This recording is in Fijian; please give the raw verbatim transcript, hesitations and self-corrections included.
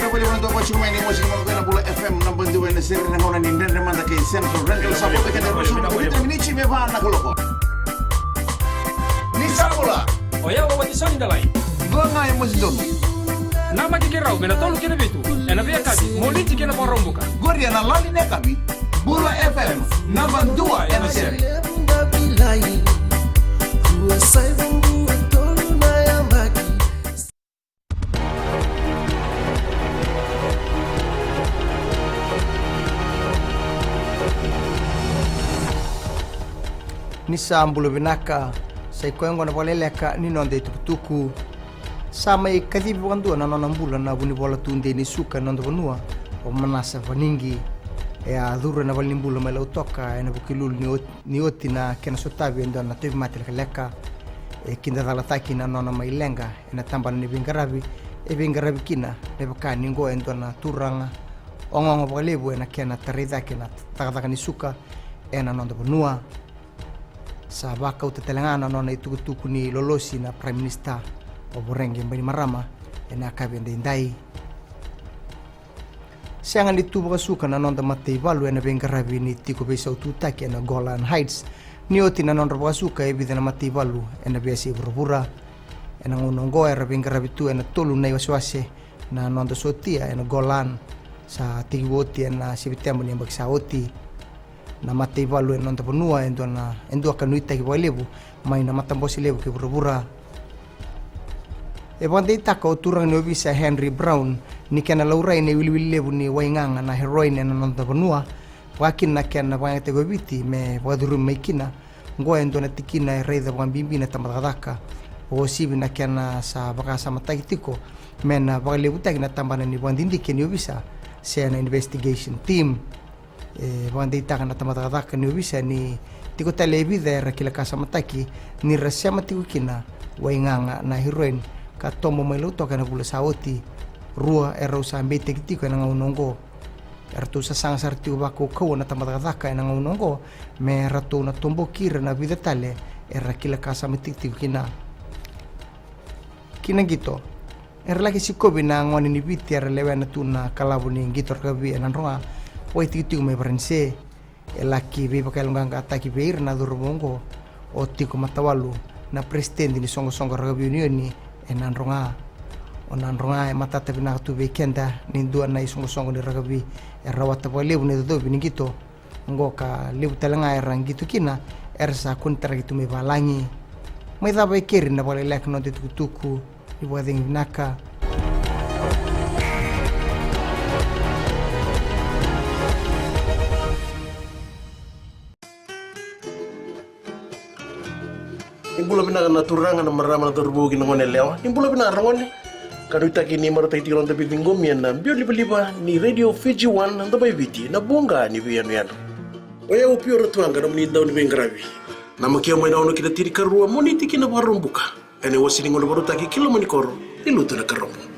Voli vana toka tiko mai ni mosi ni mono na Bula F M naba dua ena sere na gauna ni Dredre Mada kei Central Rental. Sa volita keda e ruasagavulu ka vitu na miniti me va na kaloko. Ni sa bula. O yau o Watisoni Dalai. Dua ga e mosi donu. Namaki keirau mai na tolu ki na vitu ena veiyakavi, Moniti ki na Vakaraubuka. Qori ena lali ni yakavi. Bula F M naba dua ena sere. Ni sa bula vinaka, sa i koya oqo na vakaleleka ni noda itukutuku. Sa mai kacivi vakadua na nona bula na vunivola tudei ni suka ena noda vanua, o Manasa Vanigi. E a curu ena valenibula mai Lautoka ena Vukelulu ni oti, ni oti na kena sotavi e dua na tauvimate lekaleka. E kidacalataki na nona mai leqa ena tabana ni veiqaravi e veiqaravi kina, me vaka ni oqo e dua na turaga ogaoga vakalevu ena kena tarai cake na cakacaka ni suka ena noda vanua. Sa vakauta tale ga na nona itukutuku ni lolosi na Prime Minister, o Voreqe Bainimarama, ena yakavi edaidai. Sega ni tu vakasuka na noda mataivalu ena veiqaravi ni tiko veisaututaki ena Golan Heights, ni oti na nodra vakasuka e vica na mataivalu ena veiyasai vuravura. Ena gauna oqo era veiqaravi tu ena tolu na iwasewase na noda sotia ena Golan, sa tekivu oti ena Sepiteba ni yabaki sa oti. Na mataivalu ena noda vanua e dua na, e dua ka nuitaki vakalevu mai na matabose levu kei vuravura. E vakadeitaka o turaga ni ovisa Henry Brown ni kena laurai na iwiliwili levu ni waigaga na heroin ena noda vanua, vaka kina na kena vakayagataki o Viti me vakacurumi mai kina. Oqo e dua na tikina e raica vakabibi na tabacakacaka, vakauasivi na kena sa vakasamataki tiko me na vakalevutaki na tabana ni vakadidike ni ovisa se na investigation team. E vakadeitaka na tabacakacaka ni ovisa ni tiko tale e vica era kilakasamataki ni ra sema tiko kina waigaga na heroin ka tobo mai Lautoka ena vula sa oti. Rua erau sa beitaki tiko ena gauna oqo. Eratou sasaga sara tiko vakaukauwa na tabacakacaka ena gauna oqo me ratou na toboki ira na vica tale era kilakasamataki tiko kina. Ki na qito. Era laki sikovi na gone ni Viti era lewena tu na kalavu ni qito rakavi e Nadroga, vakaitikotiko mai Varanise. E laki veivakayaloqaqataki vei ira na cauravou oqo o Tiko Matawalu, na peresitedi ni soqosoqo rakavi unioni e Nadroga. O Nadroga e matata vinaka tu vei keda ni dua na isoqosoqo ni rakavi e rawata vakalevu na icocovi ni qito. Oqo ka levu tale ga era qito kina era sa konitaraki tu mai valagi. Mai cava e keri na vakaleleka ni noda itukutuku. Ni vakacegu vinaka. Ni bula vinaka na turaga, na marama, na cauravou kei na gone yalewa. Ni bula vinaka ragone. Ka nuitaki ni marautaki tiko na noda veiciqomi ena biau livaliva ni Radio Fiji One, na Domo i Viti, na buqa ni veiyanuyanu. O yau Pio Ratuaqa, nomuni dau ni veiqaravi. Namaki au mai na ono ki na tinikarua, Moniti ki na Vakaraubuka. Ena iwase ni gauna vakarautaki ki loma ni koro ni Lutunakarabo.